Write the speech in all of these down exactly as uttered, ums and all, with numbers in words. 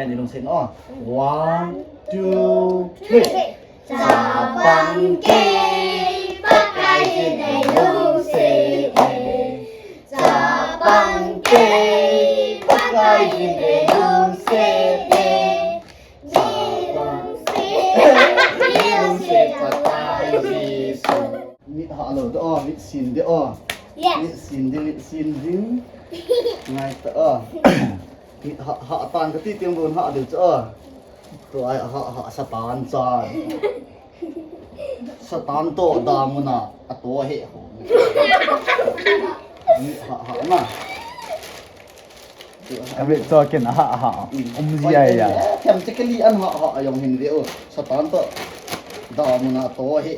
Ni lungset o. One, two, three. Chapang kei, Pakai hin ei lungset e. Chapang kei, Pakai hin ei lungset e. Ni lungset, ni lungset Pakai Jesu. Mit hah lou de o, mit sin de o. Yes. Mit sin de, mit sin de. Ngai ta o. Mit hah, hah tan kati teng bon hah de chu o. Tua hah, hah Satan cha. Satan toh damuna ato he ho. Mit hah, hah na. Ka ve cho ken a ha ha. Um ji ai ya. Them che kali an ha ha ayong hin ve o. Satan toh damuna to he.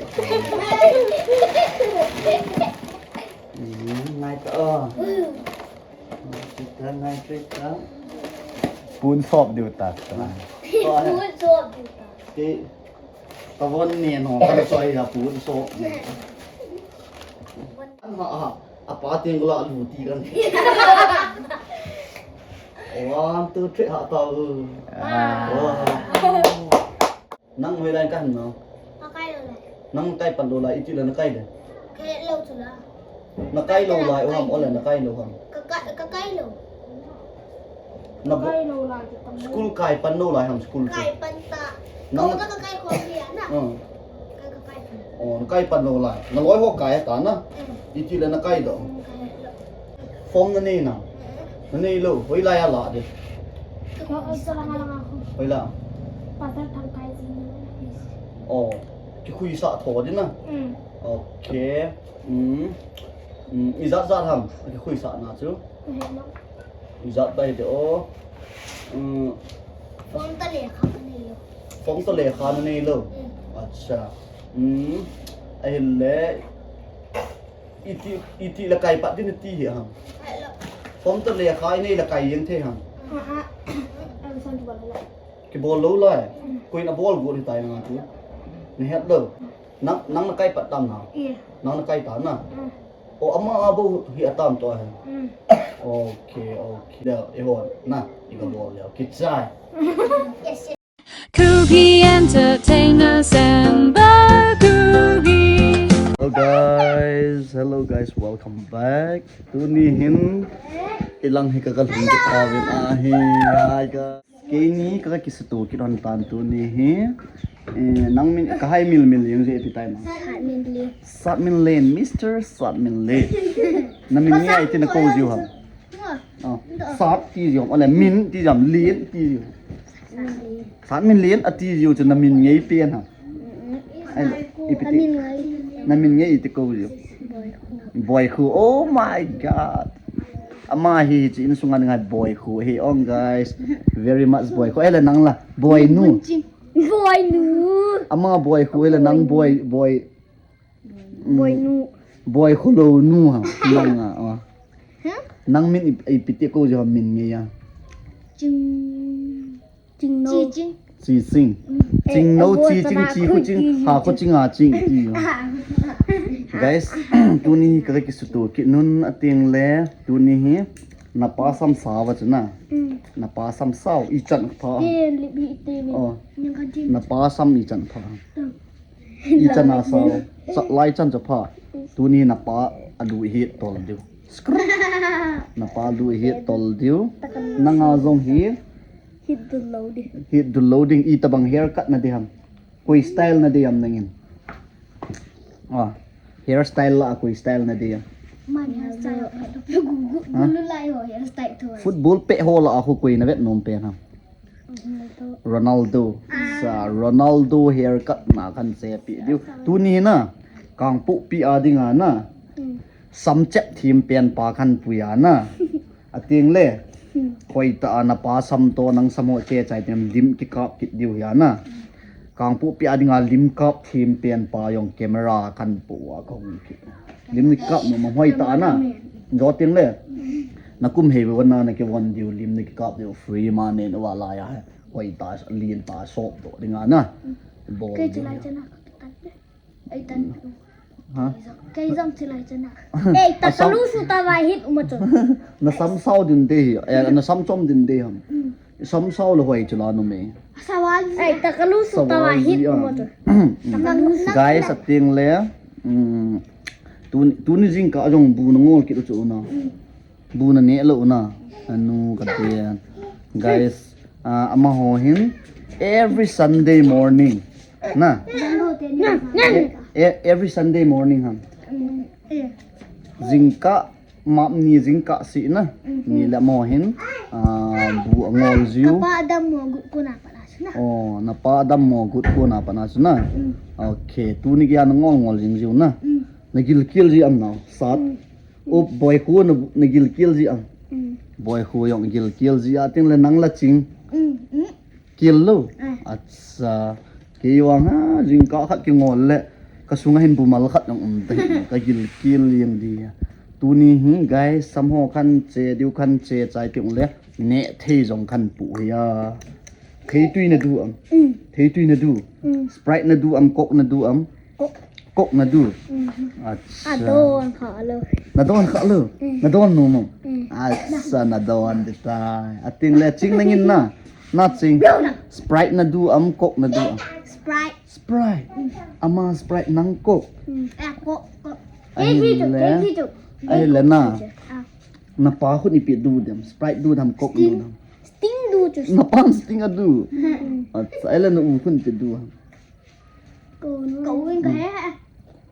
Ngai ta o. Ngai ta, ngai ta. Pun sop diu ta. Pun sop diu ta. Ke Ka von ne no, ka soi ya pu so. An ha ha, apa ting la lu ti kan. One, two, three, ha ta. Ah. Wow. Nang hoilai ka no. Ka kai lou lai. Nang kai pan lou lai, iti la na kai le. Kai lou chu la. Na kai lou lai, o ham, o le na kai lou ham. Ka kai, ka kai lou. Na bo-, kai lou lai, ka tam. School kai pan lou lai ham, school kai. Kai pan ta. Nang ko ka kai ko dia na. Uh. Kai ka kai pan. Oh, na kai pan lou lai. Na loi ho kai ta na. Mm. Iti le na kai do. Mm, kai lou. Form na nei na. Mm. Na nei lou, hoilai a la de. Ka ko sa la la ko. Hoilai. Pastor thang kai sin. Oh, kikhuisah tho de na. Mm. Okay. Mm. Mm, ijat jat ham, kikhuisah na chu. Ijat bai de o. Mm. Form toh lekha nei lou. Form toh lekha nei lou. Mm. Acha. Mm. Ahile. Iti, iti la kai pat din ti hi ham. Form toh lekha nei la kai yen the ham. Ah, ah. Kibol lou lai. Mm. Koin abol got hitai na tu. Na het lou. Nang, nang na kai pat tam na. Iya. Nang na kai ta na. Mm. O ama a bo hi atam to he. Mm. Okay, okay. Leo, i hon na, i ka bol leo. Kichai. Yes, yes. Kuki Entertainers and Bakugi. Hello guys, hello guys, welcome back. Tuni hin ilang hi ka ka lhung ki ta vin ahi. Hi guys. Keini ka kisuto kit hon tan tuni hi. Eh, nang min, ka hai mil mil jeng je ipi tai na. Satminlen. Satminlen, Mister Satminlen. Na min nge iti na kou jiu ham. Oh, Sat ti jiu ham, ole Min ti jiu ham, Len ti jiu ham. Satminlen ati jiu chu na min nge pen ham. Ai, ipi ti. Na min nge iti kou jiu. Boikhu. Oh my God. Ama hi, hiche insunga dinga Boikhu hi ong guys. Very much Boikhu. Ele nang la Boinu. Boinu. Ama Boikhu ele nang Boi, Boi. Mm. Boinu. Boikhu lou nu ha. Nang a, oh. Huh? Nang min i, ipi ti kou jiu ham min nge a. Ching. Chingno. Chi Ching. Chi Ching. Mm. Chingno, eh, Chi Ching, Chi Khu Ching, Ha Khu Ching, A Ching, Chi. Guys, tuni hi ka kisuto kit nun ating le, tuni hi na pa sam sao va chu na. Mm. Na pa sam sao, ichan pha. Eh, libi ite ni. Oh. Nyang ka jin. Na pa sam ichan pha. Mm. Ichan a sao. Sa lai chan chu pha. Tuni na pa alu hi tol diu. Skr. Na pa lu hi tol diu. Nanga jong hi. Hit dul lou ding. Hit dul lou ding, itabang haircut na ding ham. Koi style na ding ham nangin. Ah, hairstyle la koi style na ding ham. Man hairstyle. Ha? Gulu lai ho hairstyle tu. Football pe ho la a khu koi na vet nom pen ham. Ronaldo. Ronaldo. Ah. Sa Ronaldo haircut na kan se pi diu. Tuni na. Kangpokpi a dinga na. Hmm. Sam chep thim pen pa kan pui a na. Ating le, hmm, hoitah a na pa sam to nang sam ho che chai teng lim kikap kit diu hi a na. Kangpokpi a dinga lim kap thim pen pa jong camera kan pu a kahung kit. Lim ni kap nom a hoitah a na. Jo ting le, na kum hei ve na na kivon diu lim ni kikap diu free ma nen uva lai a. Hoitah a lin ta sop to dinga na. Bol diu. Ei tan. Ha? Kei jong chilai chana. Ei, ta kalu su ta vai hit uma chon. Na sam sao din de hi. Eh, na sam chom din de ham. Hmm. Samsao le hoi chula no me. Sawal. Ai, takalu su tawa hit mo to. Guys, ating le. Tuni jingkah jong bu na ngol kit u chu na. Bu na ne lo na. Anu ka te. Guys, amaho hin every Sunday morning. Na. Every Sunday morning ham. Jingkah map ni jingkah si na. Ni le amaho hin bu angol jiu. Kapa dam mo gut ko na pa na su na. Oh, na pa dam mo gut ko na pa na su na. Okay, tuni kia na ngol ngol jing jiu na. Na gilkial ji am nau. Sat. Up boy khu na gilkial ji am. Boy khu jong gilkial ji a ting le nang la ching. Kial lo. Acha. Kei vang ha jingkah khat kingol le ka sunga hin bumal khat jong um ta hi ka gilkial jeng di. Tuni hi guys, samho khan che diu khan che chai ting le ne thei jong khan pu hi a. Theitui na du am. Theitui na du. Sprite na du am, Coke na du am. Coke na du. Acha. Adon kha lo. Na don kha lo. Na don nu mo. Acha, na don di tai. Ating le ching na ngin na. Na ching. Sprite na du am, Coke na du am. Sprite. Sprite. Ama Sprite nang Coke. Eh, Coke, Coke. Ai le. Ai le na. Na pa khun ipi du dem. Sprite du dem, Coke du dem. Sting du chu. Na pa Sting a du. Acha, ai le na u khun ipi du. Ko win ka he.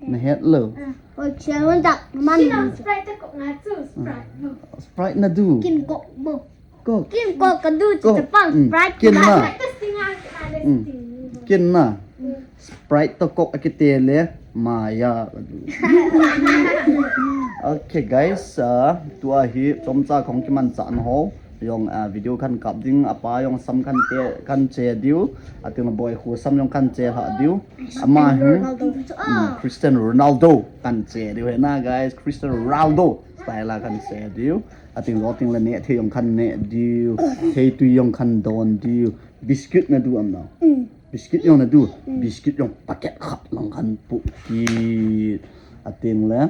Na het lo. Oi, chiang win tak man. Sino Sprite ko nga chu Sprite. Sprite na du. Kin ko bo. Ko. Kin ko ka du chu ta pang Sprite. Kin na. Kin na. Sprite to Coke akite le maya ka du. Okay guys, tua hi chomcha khong kimancha na ho. Jong video khan kap ding, apa jong sam khan te khan che diu, ating boy khu sam jong khan che lha diu. Ama hi Cristiano Ronaldo khan che diu he na guys, Cristiano Ronaldo style a khan che diu. Ating lo ting le ne thei jong khan ne diu, theitui jong khan don diu, biscuit na du am na. Biscuit jong na du, biscuit jong packet khat lang khan pu kit. Ating le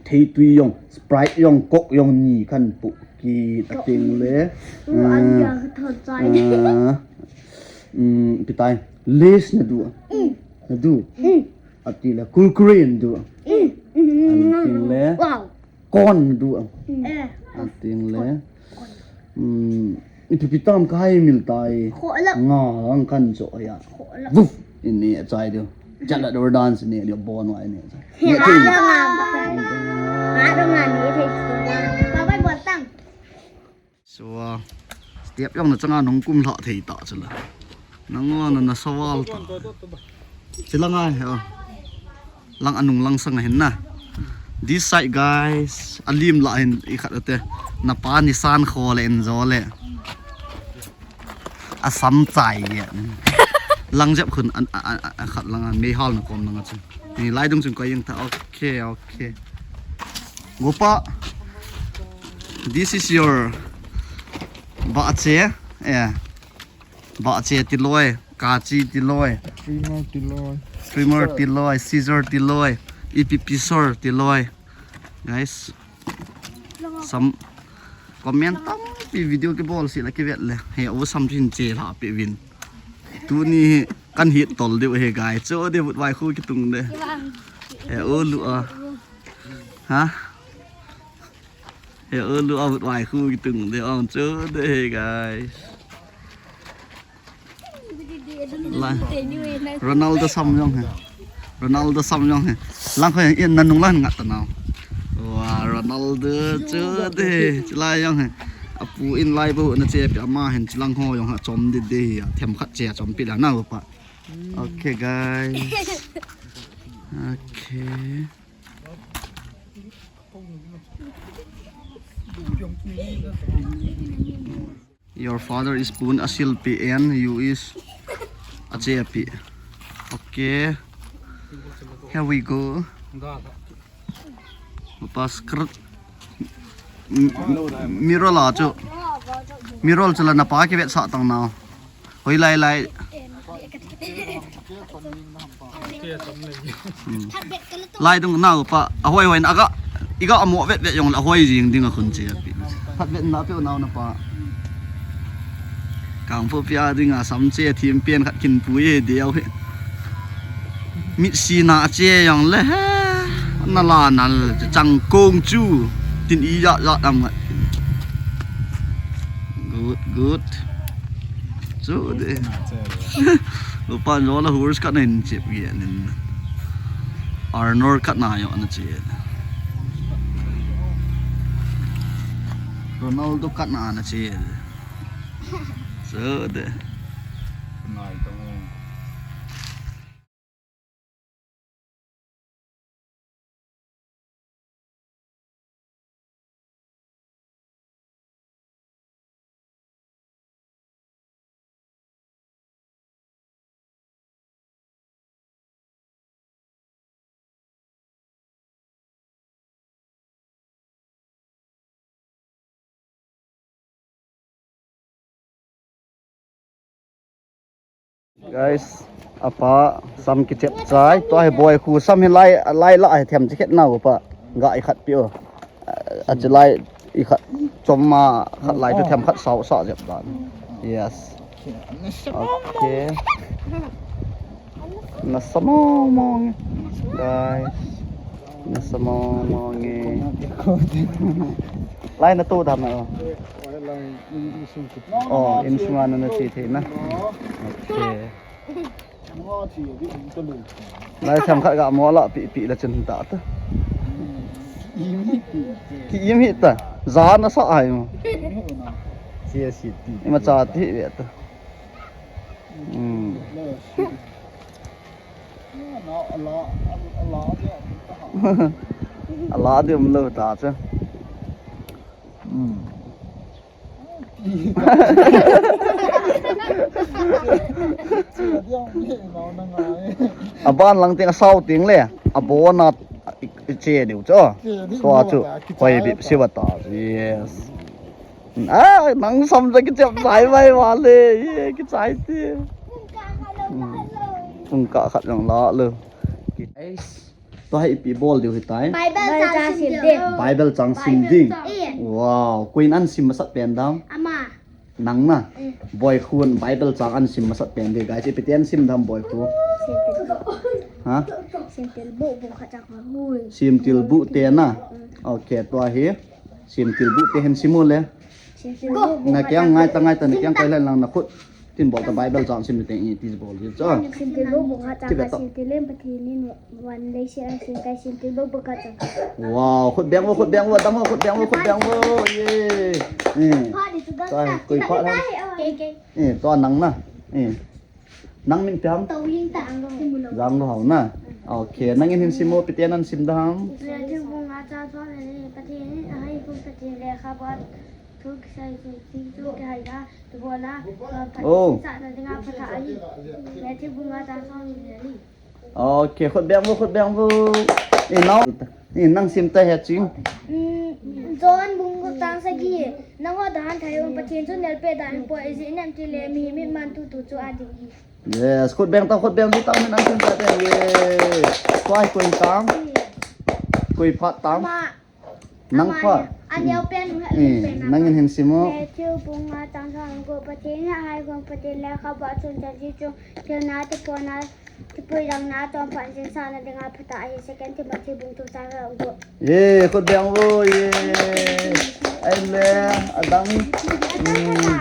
theitui jong, Sprite jong, Coke jong ni khan pu kit. Ating le pitai Lays na du. Na du. Ati le Kurkure na du. Ating le Corn na du. Ating le Iti pitam ka hai mil tai. Nga ang kan so ya. Vuf. Ini achai diu. Jala do dance ni diu bon wa ini. Ni tu. Bye bye botang. So step jong na changa nung kum lha thei ta chula. Nangona na sawal ta. Chila ngai he. Lang anung lang sang hin na. This side guys, alim la hin i khat ate. Na pa ni san kho le in zo le. Asam chai ye. Lang jep khun an khat lang a mei hal na kom lang a chu. Ni lai dung chun ko yeng ta. Okay, okay. Gopa. This is your ba che. Yeah. Ba che tiloi, kachi tiloi. Trimmer tiloi. Trimmer tiloi, scissor tiloi, ipi pisor tiloi. Guys. Sam comment tampi video kibol si la kivet le. He u sam thin che la pe vin. Tuni kan hit tol diu he guys. Cho de vut vai khu kitung de. He u lu a. Ha? He u lu a vut vai khu kitung de ong cho de he guys. Ronaldo sam jong he. Ronaldo sam jong he. Lang khoi in nanung lang ngat ta nau. Wa Ronaldo chu de chulai jong he. Apu in lai bo na che pi ama hin chulang ho jong ha chom de de ya. Them khat che chom pi la na pa. Okay guys. Okay. Your father is pun asilpi and you is achepi. Okay. Here we go. Pas kr. Mirol a chu. Mirol chu la na pa kivet sa tang nau. Hoi lai lai. Lai dung nau pa a hoi hoi na ga iga amo vet vet jong la hoi jing ding a khun che pi. Phat vet na pe nau na pa. Ang pho pia dinga sam che thim pen khat kin pui he deu he. Mit si na che jong le he. Na la na le chang kong chu. Tin i ya ya am ngat. Good, good. Chu de. Upa jo la horse khat na hin chep ge nin. Arnold khat na jo na che. Ronaldo khat na na che. Chu de. Nai tong. Guys, apa sam kichep chai. Tua hi boi khu sam hi lai, lai la hi them chi khet nau pa. Ga i khat pi o. A chi lai i khat chom ma khat lai tu them khat sau sa jep dan. Yes. Okay. Na sa mo mo nge. Guys. Na sa mo mo nge. Lai na tu dam na. Oh, in sunga na na chi thei na. Okay. Lai tham khat ga mo la pi pi la chun ta ta. Ki im hi ta. Za na sa ai mo. Sia si ti. Ima cha ti ve ta. Hmm. Ala de um lo ta cha. Hmm. Aban lang ting asau ting le abona che diu cho. Tua chu hoi bip siva ta. Yes. Ah, nang sam ja kichep sai vai vale. Ye kichai ti. Ung ka khat jong la lo. Tua hi ipi bol diu hitai. Bible chang sim ding. Bible chang sim ding. Wow, koin an sim masat pen dam. Ama. Nang na. Boi khun Bible chang an sim masat pen ding guys. Ipi ten sim dam boi khu. Ha? Sim til bu bu khat chang hui. Sim til bu te na. Okay, tua hi. Sim til bu te hin sim u le. Na kiang ngai ta ngai ta na kiang kai lang na khut. Tin bol ta Bible chang sim te i ti bol ji cho. Sim til bu bu khat chang sim til lem Pathen in van lei sia sim kai sim til bu bu khat chang. Wow, khut beng wo, khut beng wo, dang wo, khut beng wo, khut beng wo. Ye. Eh. Koi pha ha. Eh, to nang na. Eh. Nang min piam? Tawin ta. Jang lo hau na. Okay, nang in hin sim mo, pite nan sim da ham. Matthew bung nga chang som le li, Pathen in ahai kum Pathen le kha ba thu kisai thu ti thu kihai da. Tubona, oh. Sa na dinga phatah ahi. Matthew bung nga chang som le li. Okay, khut beng vo, khut beng vo. Eh, nau. Eh, nang sim ta he ching. Mm, John bung gup chang sagi. Nangho dan thai un Pathen chu nelpe dan po e ji nem ti le mi mit man tu tu chu a ding hi. Yes, khut beng ta, khut beng ta, min an sim ta te. Yes. Koi koi tang. Koi phat tang. Ama. Nang pha. Aneo pen, eh, pen nang in hin sim o. Matthew bung nga chang som gup, Pathen in ahai kum Pathen le kha ba chun cha ji chu thil na te po na. Tipui dang na chom phan jing sa na dinga phatah ahi, Second Timothy bung thum chang nga gup. Ye, khut beng vo, ye. Ai le, adang. Hmm.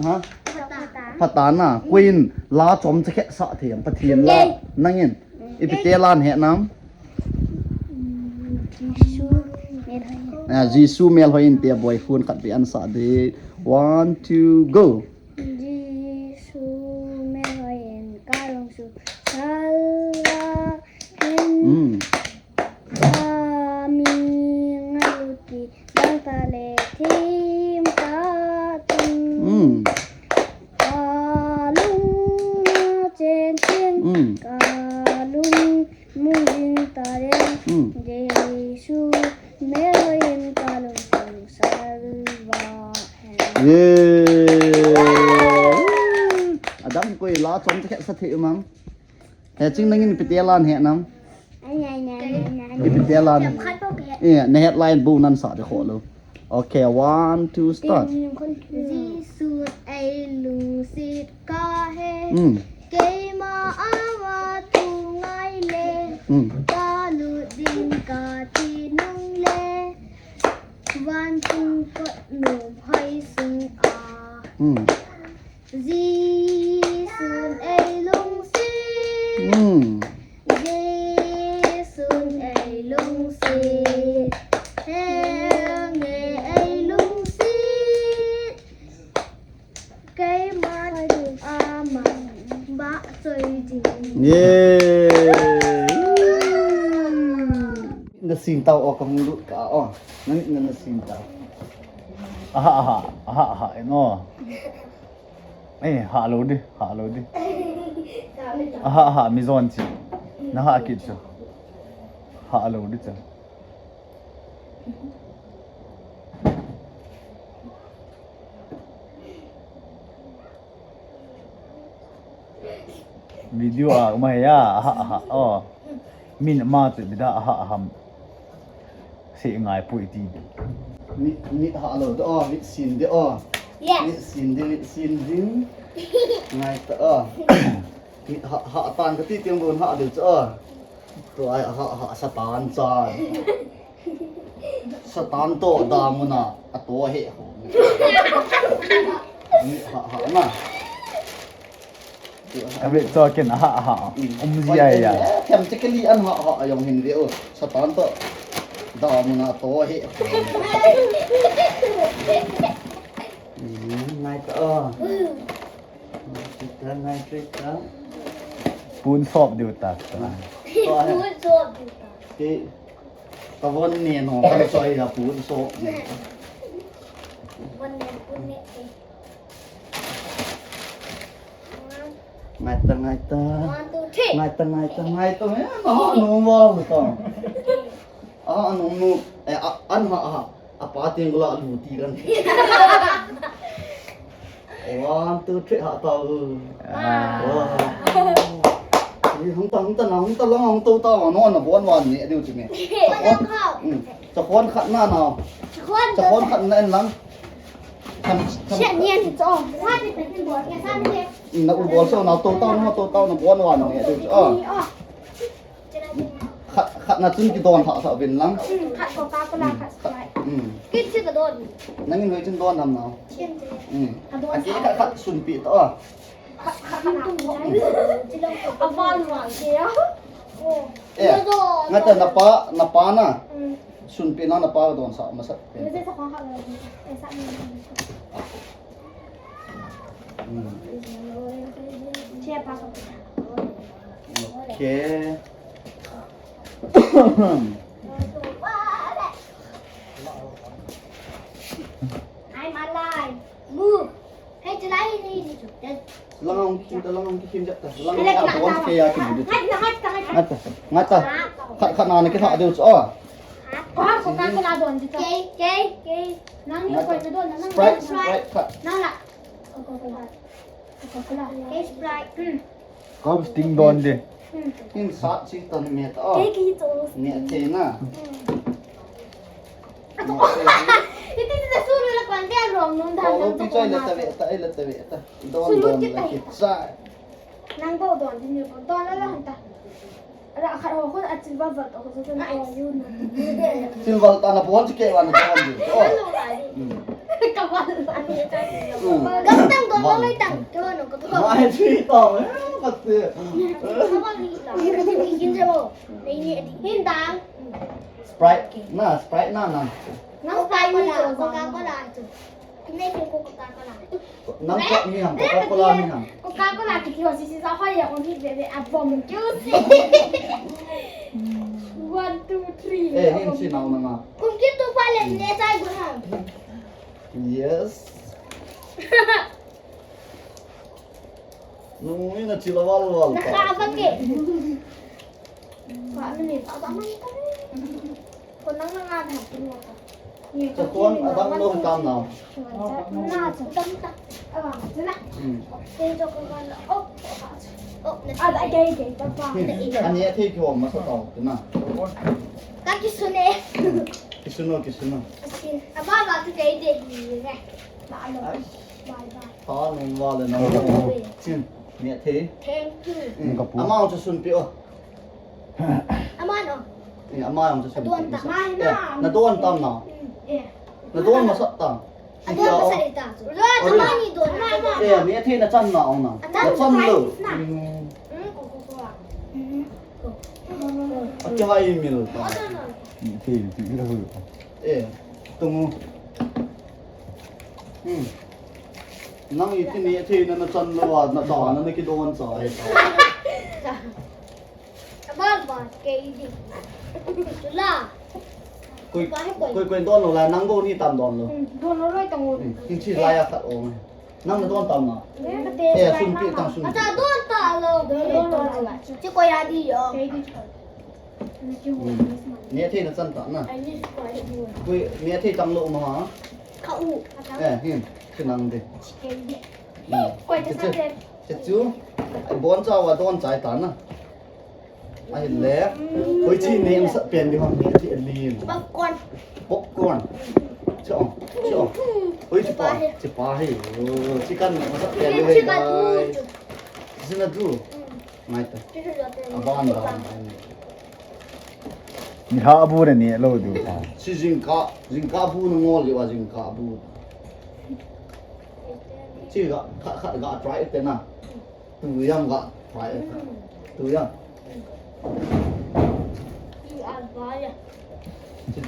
Ha? Phatah. Phatah na. Koin la chom cha khe sa the, Pathen la. Nang in. Ipi te la he nam. Jisu melhoi in. Ah, Jisu melhoi in te boi khun khat be an sa de. One, two, go. Jisu melhoi in kalung su salva hin. Mm. Kami ngaluti dang ta le thim ta tin. Mm. Kalung na chen tin. Mm. Kalung Mungin taren, hmm. Jesu melhoi in kalung salva hen. Ye. Adang koi la chom cha khe sa the mang. He ching nangin ipi te lan he nam. Ai, ai, ai, ai, ai. Ipi te lan. Khat to ke. Eh, na headline bu nan sa de kho lo. Okay, one, two, start. Jesu ei lungset kahe. Mm. Keima anga thu ngai le. Mm. Kalut ding kati nung le. Vantung kot nom hoi sunga. Mm. Jesun ei lungset. Mm. Jesun ei lungset. Henge ei lungset. Keima ama ba choi ding. Yay! Na sing tau o, ka hung lut ka o. Na, na, na sing tau. Aha, aha, aha, aha, no. Eh, ha lo di, ha lo di. Aha, aha, mi jon chi. Na ha kit chu. Ha lo di chu. Video a, um, ya, aha, aha, oh. Min ma chu bida, aha, aham. Se ngai pui ti. Mit, mit ha lo de o, mit sin de o. Yes. Mit sin de, mit sin de. Ngai ta o. Mit ha, ha tan kati tiang bon ha de chu o. Tua ha, ha, Satan cha. Satan to damuna, ato he ho. Mit ha, ha na. Ka ve cho ken aha, aha. Mm. Um ji ai ya. Oi, eh, them che keli an ha, ha, ayong hin ve o. Satan to. Damuna to he. Mm, ngai ta o. Ngai ta, ngai ta. Pun sop diu ta. To he. Pun sop diu ta. Ke, ka von ne no, ka soi ya pun sop. Von ne, pun ne. Ngai ta, ngai ta. One, two, three. Ngai ta, ngai ta, ngai ta. Eh, na ha nom va ta. Ah, nom nom. Eh, a, an ha, ha. Apa ting la lu ti kan. One, two, three, ha ta. Ah. Wow. Ni hung ta, hung ta na, hung ta lang, hung to ta, no, na bon wan ni, diu chi ni. Chakon, mm, chakon khat na na. Chakon khat na en lang. Cham, cham. Sian nian cho. Sa ni pen tin bol, ya sa ni. Na u bol so na to ta na, to ta na bon wan ni, diu chi. Oh. Khat, khat na chun kidon thah sah uvin lang. Hmm, khat Coca-Cola, hmm, khat Sprite. Hmm. Kit si ka don. Nangin hoi chun don ham nau. Kit si. Hmm. Ka don. Aki sa. Khat, khat sunpi to. Khat, khat na. Aval ma ke ya. Oh. Eh, ngai ta na pa, na pa na. Hmm. Sunpi na na pa don sa masa. Ni se sa khat na. Eh, sa ni. Hmm. Che pa ka. Okay. I'm alive. Move. Hey, chalai ni. Lang ang kita, lang ang kikim jata. Lang ang abon kaya kimu. Ngai ta, ngai ta, ngai ta. Ngai ta, ngai ta. Khat, khat na na kita adu. Oh. Ko ha ko ka ko la don ji. Kei, kei, kei. Nang ni ko na don, nang. Sprite, Sprite khat. Nang la. Coca-Cola. Coca-Cola. Kei Sprite. Hmm. Kau sting don de. Hmm. Hin sat si tan me ta. Kei ki to. Me te na. Hmm. Iti ti ta suru la kwan dia rong nun da. Oh, ti chai la ta ve ta, ai la ta ve ta. Don don la ki chai. Nang bo don din ni bo don la la han ta. Ala khat ho khun a chilval val ta ho chu. Nice. Chilval ta na bon chu kei wan na bon chu. Oh. Hmm. Ka val. Hmm. Gam tang don val. Val tang. Kei wan ka val. Ngai chi ta. Eh, ka te. Ka val ni ta. Kin je bo. Nei ni di. Hin dang. Sprite. Na, Sprite na na. Nang Sprite ni Coca-Cola chu. Nei Coca-Cola. Nang khat mi ham, Coca-Cola mi ham. Coca-Cola kiti ho sisi sa hoi ya, kon hi ve ve a bom keu si. One, two, three. Eh, hin si nau na nga. Kum kit tu pa le ne sai gu ham. Yes. Nung ina chila wal wal. Na kha ba ke. Ka ni ta ta mai ta. Ko nang na nga na pin mo ta. Chakon adang lo tam nau. Na cha tam ta. Awa, cha na. Hmm. Te jo ko ga la. Oh. Oh, na. A da ke ke ta pa. Ani a thei ki hom masa tau, tu na. Ka ki sune. Kisun o, kisun o. Asin. Aba ba tu kei de hi re. Ba lo. Ai. Bye bye. Ha, nung wa le na. Oi. Chin. Ni a thei. Thank you. Hmm. Ka pu. Ama chu sun pi o. Ama no. Ni ama chu sun pi. Don ta. Ma na. Na don tam na. Hmm. Eh. Na don ma sa ta. Adon ka sa ita. Ro, tama ni don. Eh, mi athei na chan na ong na. Na chan lo. Hmm, ko, ko, ko. Hmm, ko. Ati hai mil ta. Mi athei ti la hu. Eh, tungu. Hmm. Nang iti mi athei na na chan lo a, na ta na na kidon sa. Bal bal, kei di. Tula. Koi, koi, koi don lo la, nang bou ni tam don lo. Hmm, don lo loi tang o. Hmm, kin chi lai a khat o. Nang na don tam na. Eh, sun pi tang sun. Ata don ta lo. Don lo la. Chi koi a di o. Kei di. Hmm. Ni athei na chan ta na. Ai ni koi di. Koi, ni athei tang lo ma ha. Ka u. Eh, hin. Chi nang di. Kei di. Hmm. Koi ta sa te. Chi chu. Ai bon cha wa don chai ta na. Ahile, hoiche nem sa pen di ham ni ti ali. Popcorn. Popcorn. Cho, cho. Hoiche pa, che pa hi. Oh, chicken nem sa pen di hai. Sina du. Ngai ta. Aban da. Ni ha bu ne ni lo du. Si jingkah, jingkah bu na ngol li wa jingkah bu. Chi ga, kha, kha ga try te na. Tui jam ga, pai. Tui jam.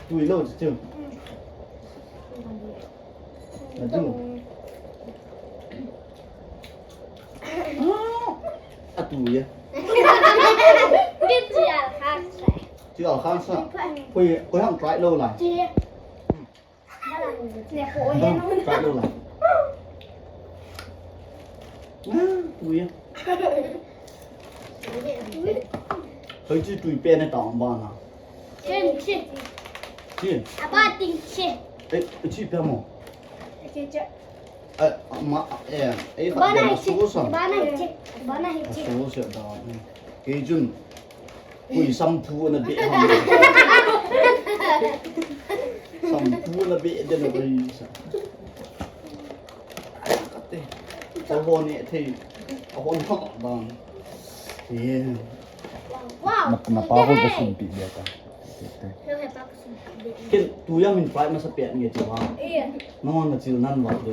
Tui lo, tui. Na du. A tui. Tui al khang sa. Koi, koi ham try lo lai. Try lo la. Ah, tui a. Hoiche tui pen na tong ba na. Chen, chen. Chen. Apa ting chen. Eh, chi pe mo. Chen, chen. Eh, ma, eh, eh, ba na hi chen. Ba na hi chen. Ba na hi chen. So sa da. Kei chun. Ui, shampoo na be ham. Shampoo na be de na bai sa. Kate. Ahon ne thei. Ahon ha dan. Yeah. Wow. Na, na pa ko ka sum pi dia ta. Ken tu yang min pai masa pe nge ti wa. Iya. Na hon na chil nan wa de.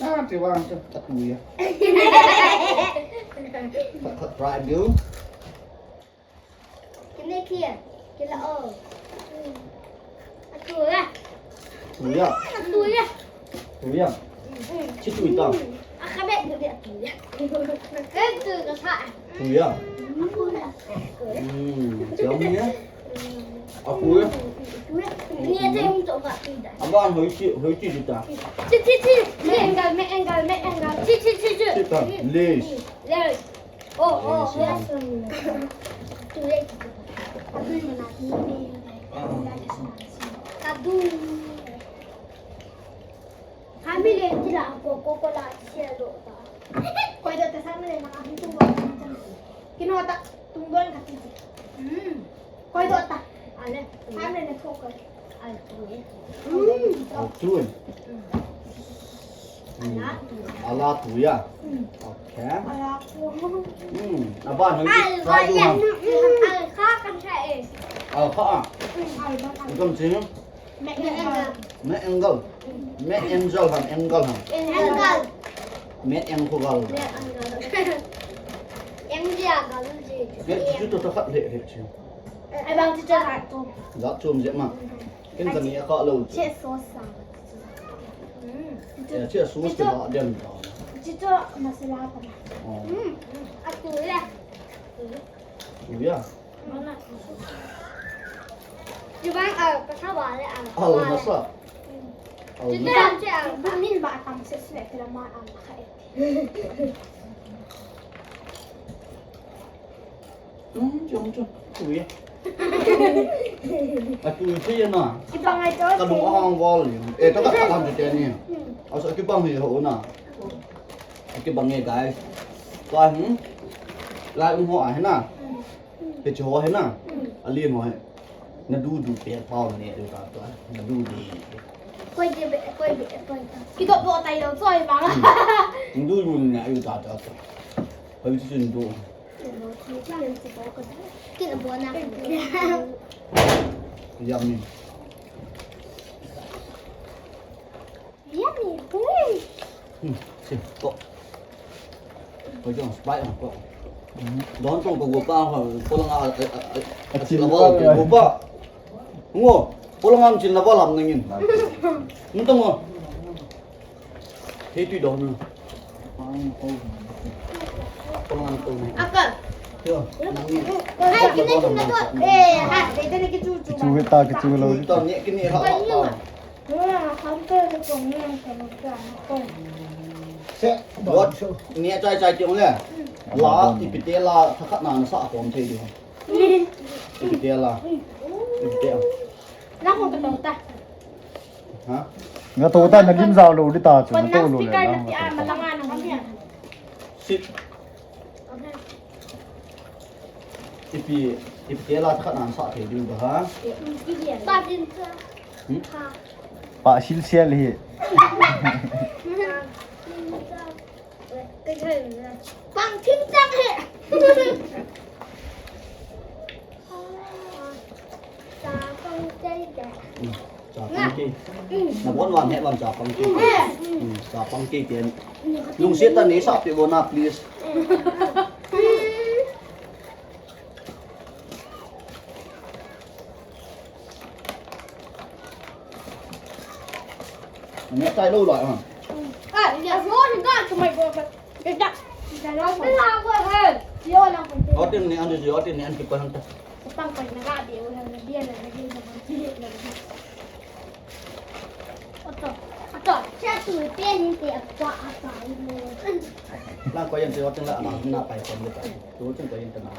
Ah, ti vang chu, ka tui a. Ka, ka try do. Kine kia, kila o. A tui a. Tui a. A tui a. Tui a. Mm. Chi tui ta. A ka be tui a tui a. Ka tui ka sa. Tui a. A tui a. Mm, jam ni a. A tui a. Ni a tui a. A ban hoi chi, hoi chi ta. Chi, chi, chi. Me angle, me angle, me angle. Chi, chi, chi, chi. Chi ta. Lace. Lace. Oh, oh, yes. Kadu. Kami le tila ko ko ko la sia do ta. Koi do ta sa me le na ahi tu bo. Kino ta tung don ka ti. Hmm. Koi do ta. Ale. Sa me le ko ko. Tui. Ala tui a. Okay. Hmm. Aban hoi try do ham. Al kha a. Al kha. Me angle. Me angle ham, angle ham. Angle. Me angle. Angle. Angle. Me chu to ta khat le he chu. Ai bang chu cha. Za chom je ma. Ken ka ni a kha lo. Che sauce sa. Hmm. Ya, che sauce ke ba dem ta. Chi chu masala ta. Oh. Hmm. A tui le. Tui a. Chi bang a ka sa ba le a. Al masa. Al masa. Chi bang che a. Ba min ba tam se se le ma a kha e. Chum, chum, chum. Tui a. A tui thei na. Kibang ai to. Ka dung ahang val ni. Eh, to ka ka lam te ni. Hmm. Asa kibang hi ho na. Kibang e, guys. Tua, hmm. Lai um ho a hi na. Hmm. Te chu ho he na. Ali mo he. Na du du pe pau ne du ta ta. Na du di. Koi de be, koi be, koi ta. Ki do do tai lo choi ba. Na du du ne du ta ta. Hoi chu du. Ki na bo na. Yummy. Yummy. Hmm, si, ko. Ko jong spy ko. Don tong ko pa ha, ko lang a, a, a, a, a, chin ko pa. Ngo, ko lang ang chin na ba lam nangin. Nung tong ngo. Hei tui don. Ko lang ang tong. Aka. Yo. Hai, kini kini to. Eh, ha, dei dei ki chu chu. Chu ta ki chu lo. Chu ta ni kini ha. Se, what? Ni a chai chai ti ong le. La, ipi te la, thakhat na na sa khom thei di. Ipi te la. Ipi te. Na khom ka to ta. Ha? Nga to ta na lim jao lo di ta chu, na to lo le. Speaker na ti a ma la nga na. Sit. Ipi, ipi te la thakhat na sa thei diu ba ha? Ba din cha. Hmm? Pa sil sil hi. Pang thim chang he. Cha pang kei de. Hmm. Cha pang kei. Na bon wan he wan cha pang kei. Hmm. Cha pang kei te. Lungset tah in sa pe vo na, please. Neh chai lou lai ha. Hotin ni an, hotin ni an kipai hang ta. Lang ko yan ti hotin la na na pai kon ta. Tu tin ko yan ta na.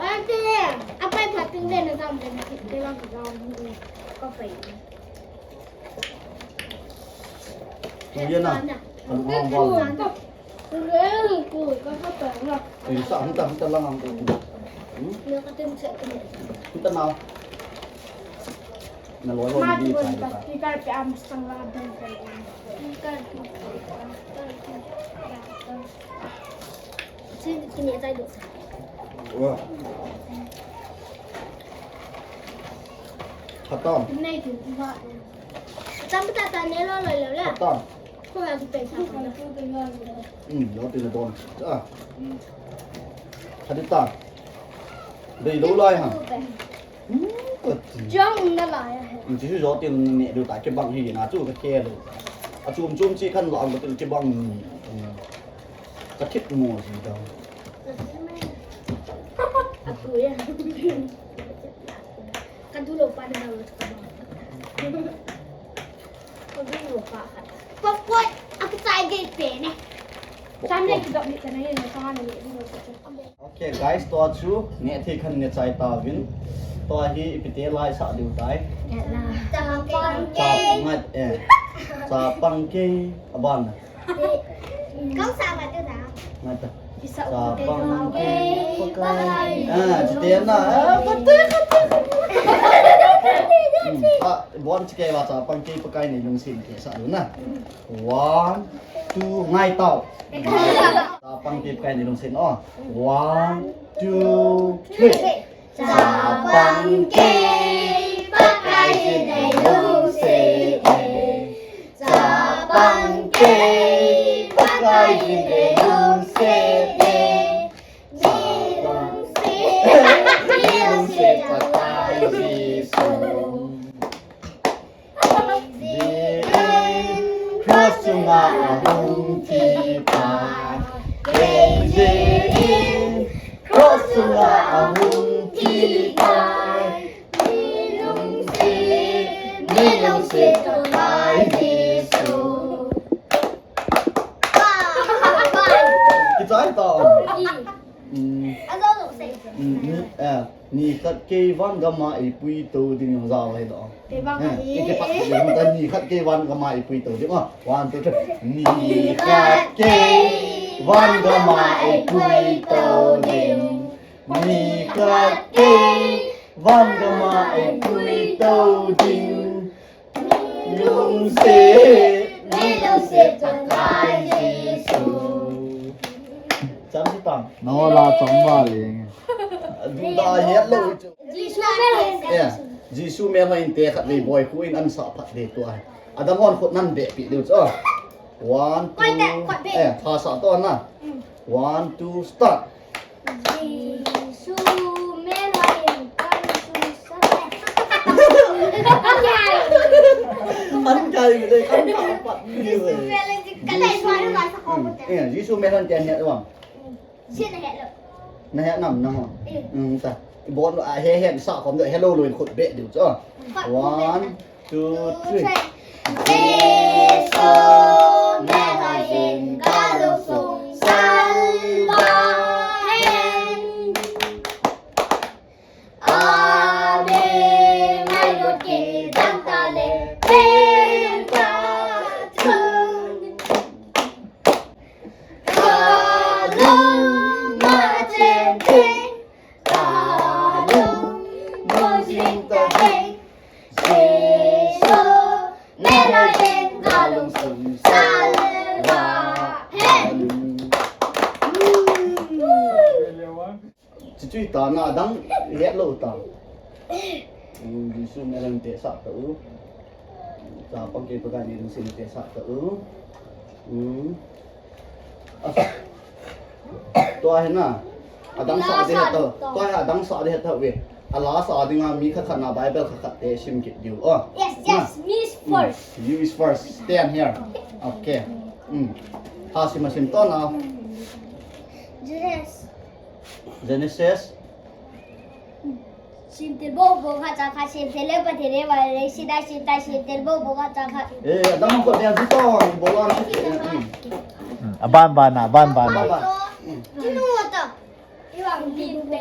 Tu yan na. Kan hong bol. Sa, hanta, hanta lang ang. Hmm? Hanta na. Na loi ho di pa di pa. Wa. Khatam. Tam ta ta ne lo lo lo la. Khatam. Ko ya ki pe sa ko. Hmm, lo ti na don. Ah. Hadi ta. Dei lo lai ha. Hmm, ko ti. Jong na lai ha. Hmm, ti su jo ti ne do ta ke bang hi na chu ka ke lo. A chum chum chi kan la ko ti ke bang. Hmm. Ka thip mo si da. A tu ya. Ka du lo pa na lo ka bang. Ko du lo pa khat. Pop, pop, a ka chai gei pe ne. Cham le ki dok ni ta na ye na ka na ye di lo ka. Okay, guys, tua chu neh thei khan neh chai tauvin. Tua hi ipi te la i sa diu tai. Chapang kei. Chapang kei. Chapang kei. Aban na. Kau sa ma tu na. Ngai ta. Chapang kei pakai. Ah, chite na. Ah, pakai, pakai. Hmm, ah, bon chikei va chapang kei pakai nei lungset in kei sa diu na. One, two, ngai tau. Chapang kei pakai nei lungset in, oh. One, two, three. Chapang kei pakai nei lungset in. Chapang kei pakai nei lungset in. Nei lungset, nei lungset pakai Jesu. Cross chunga ahung thi pai. Kei jeh in cross chunga ahung thi pai. Nei lungset, nei lungset pakai Jesu. Kichai ta. Hmm. Hmm, ni, eh, ni khat kei van gam a eipui to ding jong jao ahi lo. Kei bang ahi. Eh, kei pat ding ta ni khat kei van gam a eipui to ding. Ah, one, two, three. Ni khat kei van gam a eipui to ding. Ni khat kei, van gam a eipui tou ding. Lungset, meilou set Pakai Jesu. Cham si tang. Nangho la cham va le. Duda het lou chu. Jesu melhoi. Eh, Jesu melhoi inte khat vei boi khu in an sa phat de tua. Adam hon khut nan be pi diu chu. One, two, eh, tha sa to na. One, two, start. Jesu melhoi in kalung sung sa. An kai le, an kai pat ni le. Jesu melhoi in kalung sung sa. Hmm. Eh, Jesu melhoi in te het vang. Sin het lou. Na het nam nangho. Eh. Hmm, ta. Ibon a he he sa khom de hello lo in khut be diu chu. Khut be. One, two, three. Jesu melhoi in kalung sung salva hen. Amen. Mai lo ke dang ta le pen ta chun. Kalung ma chen te, kalung mo jing ta he. Jesu melhoi in kalung sung salva hen. Chuchu ta na dang het lou ta. Hmm, Jesu melhoi in te sa ta u. Chapang kei Pakai ni lungset in te sa ta u. Hmm. Tua hi na. Adang sa de ta. Tua hi adang sa de ta ve. Ala sa dinga mi khat khat na Bible khat khat te sim kit diu. Oh. Yes, yes, me is first. You is first. Stand here. Okay. Hmm. Ha sim a sim to na. Yes. Genesis. Simthil bou bou khat chang khat, simthil le Pathen le Bible le, sina simta simthil bou bou khat chang khat. Eh, adang ko dia di to, bol an. Hmm, aban ban na, aban ban na. Aban ban. Kinu ta. Iwang din pe.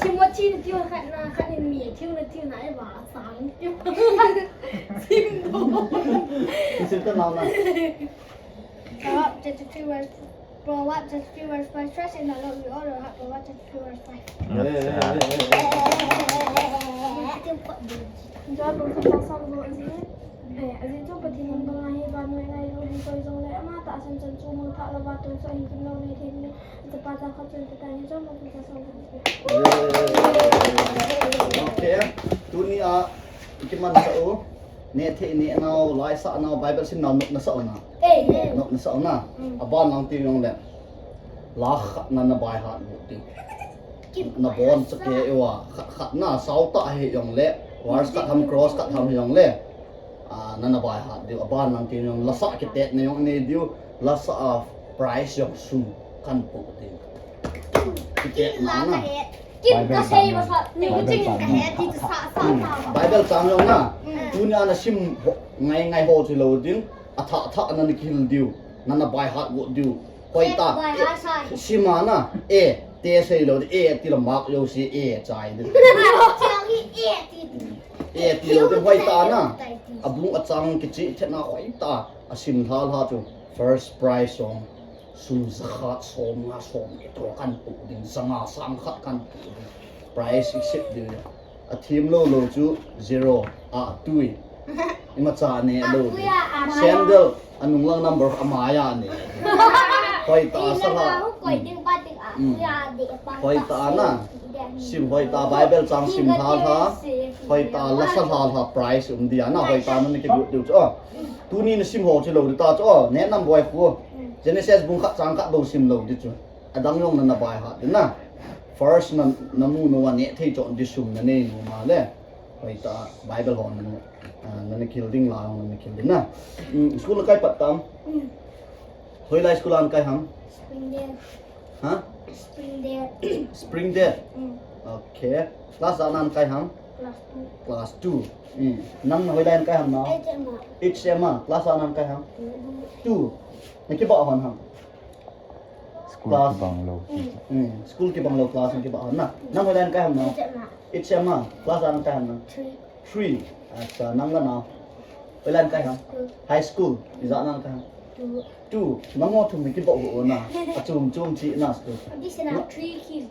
Timothy na tiu khat na khat in mi tiu na tiu na e ba sang tiu. Sim do. Sim ta nau na. Proverbs chapter three verse, Proverbs chapter three verse five. Trust in the Lord with all your heart. Proverbs chapter three verse five. Job bung khat chang som gup. Ajeh chu Pathen in bang ahi, vannoi lailung hin koi jongle, ama tahsan chan chu mangthah louva tonsot hin gimlou nei thei ding. Chapa chang khat chun Pathen in Job bung khat chang som gup. Okay. Tuni a kiman sa u. Neh thei neh nau, lai sa nau, Bible sim nau, nop na sa u na. Nop na sa u na. Aban lang ti jongle. La khat na na baihat u ti. Na bon cha ke ewa khat khat na sao ta hi jongle. Verse khat ham cross khat ham hi jongle. Ah, na na baihat diu, aban lang ti jong, la sa kitet na jong nei diu, la sa a prize jong sum kan pu diu. Kitet na na. Kim ka sei ma sa, ni ku ching ka he ti sa sa sa. Bible chang jong na. Tuni a na sim ngai ngai ho chu lou ding, a tha tha na ni kihil diu, na na baihat go diu. Hoi ta. Sim a na, e, te sei lou ding, e, ti la mark jouse, e, chai ding. E ti lou ding, hoi ta na. Abung achang kichih thet na hoi ta. Asim lha lha chu first prize jong sum jakhat som nga som ni to kan pu ding, sanga sang khat kan pu ding. Prize i sip ding. Athim lou lou chu zero, a tui. Ima cha ne lou. Sandal. Anung lang number ama ya ne. Hoi ta sa la. Hoi ta na. Sim hoi ta Bible chang sim lha lha. Hoi ta la sa lha lha prize um dia na hoi ta na ni ki gut diu chu. Tuni na sim ho chu lou ta chu. Ne nam boi khu. Genesis bung khat chang khat bou sim lou di chu. Adang jong na na baihat di na. First na na mu no wa ne thei chon di sum na nei no ma le. Hoi ta Bible ho na no. Ah, nana kihil ding la, nana kihil ding na. Hmm, school nakai pat tam? Hmm. Hoilai school a nakai ham? Springdale. Ha? Springdale. Springdale. Hmm. Okay. Class a nakai ham? Class two. Class two. Hmm. Nang hoilai nakai ham na? H M a. H M a. Class a nakai ham? Two. Two. Nakibah hon ham? School class kibang lou. Hmm. Hmm. School kibang lou class nakibah hon na. Nang hoilai nakai ham na? H M a. H M a. Class a nakai ham na? Three. Three. Acha, nang la na? Hoilai nakai ham? High school. Ijat nakai ham? Two. Two. Nangho thum hi kibah u na. Achom chom chi na school. This is not three kids.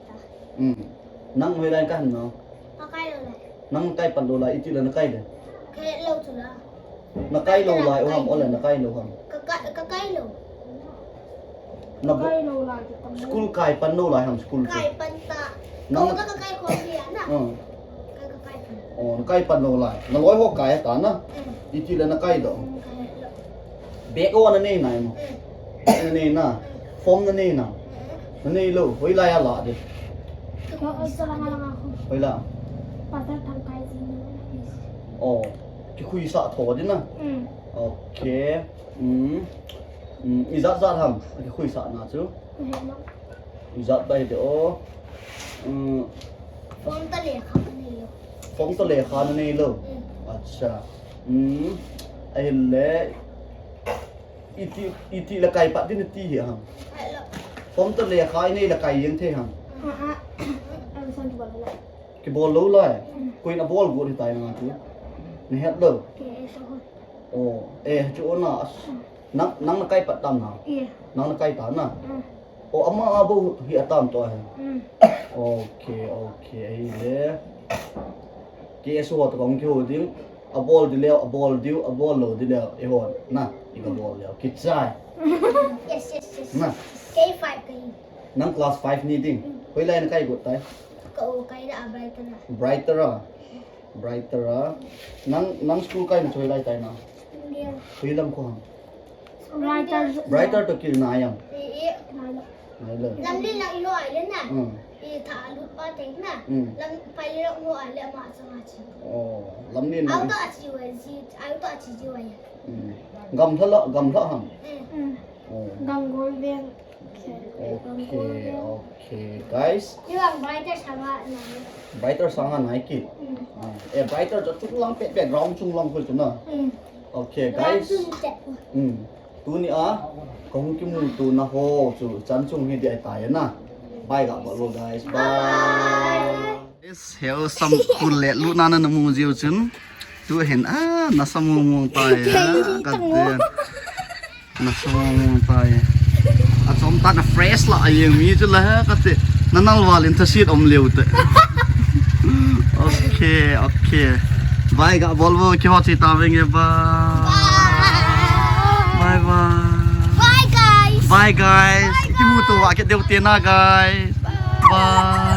Hmm. Nang hoilai nakai ham na? Nakai lou lai. Nang kai pan lou lai, iti le nakai le? Kai lou chu la. Nakai lou lai u ham, ole nakai lou ham? Ka, ka, kakai lou. Na bo-, kai lou lai, kakai lou. School kai pan lou lai ham school chu? Kai pan ta. Nang ka, kakai ko dia na. Hmm. Ka, kakai pan. Oh, nakai pan lou lai. Naloi ho kai ta na. Hmm. Iti le nakai lou. Hmm, kai lou. Bag ho nanei nai mo? Hmm. Nanei na. Hmm. Form nanei na. Hmm. Nanei lou. Hoilai a la de? Ka, ka, ka, ka, ka. Hoilai a? Pasal tang kai jin. Oh. Kikhuisah tho ding na? Mm. Okay. Mm. Mm. Ijat jat ham? Kikhuisah na chu? Mm. Ijat bai de o. Mm. Form toh lekha nanei lou. Form toh lekha nanei lou? Mm. Acha. Mm. Ahile. Iti, iti le kai pat ding nati hi ham? Form toh lekha inei le kai jeng thei ham? Ah, ah. Ang san kibol lou lai. Kibol lou lai. Mm. Koiin abol got hitai nanga chu? Nahet lou. Ke, eh, so. Oh, eh, chu na. Mm. Nang, nang nakai pat tam na? Yeah. Nang nakai ta na? Mm. Oh, ama a bou hi atam to ahi. Mm. Okay, okay, ahile. K S O ho toh kong kihou ding. Abol ding leu, abol diu, abol lou ding leu. Eiho, na, iga bol leu. Kichai. Yes, yes, yes. Na. K five kahi. Nang class five ni ding. Mm. Hoilai nakai got tai? Ka u kai da a Brighter a. Brighter a. Brighter a. Nang, nang school kaina chu hoilai tai na? India. Hoilam kho ham? Brighter. Brighter toh kil nai am? Eh, eh. Nai lou. Nai lou. Lamlen lang iho ai le na. Hmm. Eh, tha alut pa teng na. Hmm. Lam pai le iho ai le ama chang a chi. Oh, Lamlen lang. Auto a chi wai ji, auto a chi ji wai. Hmm. Gamla la, gamla ham? Eh. Hmm. Oh. Ganggol veng. Okay, okay, guys. Ilang Brighter sanga nai. Brighter sanga nai kit. Mm. Ah, eh, Brighter chu chunglang pe, background chunglang khu chu na. Mm. Okay, guys. Background chu chet. Mm. Tuni a, kahung kimuto na ho chu chan chung hi ding ahitai na. Bye ga bol lou, guys. Bye. Bye. Yes, heo sam khu le lu na na mu jiu chun. Tu hin a, nasa mong mong tai a, ka te. Nasa mong mong tai. Achom tah na fresh la a jeng mi chu la he, ka te. Na nal val in thasit om leu te. Okay, okay. Bye ga bol vo, kihou chi ta venge, bye. Bye. Bye bye. Bye guys. Bye guys. Bye guys. Kimuto a ke deu te na guys. Bye. Bye.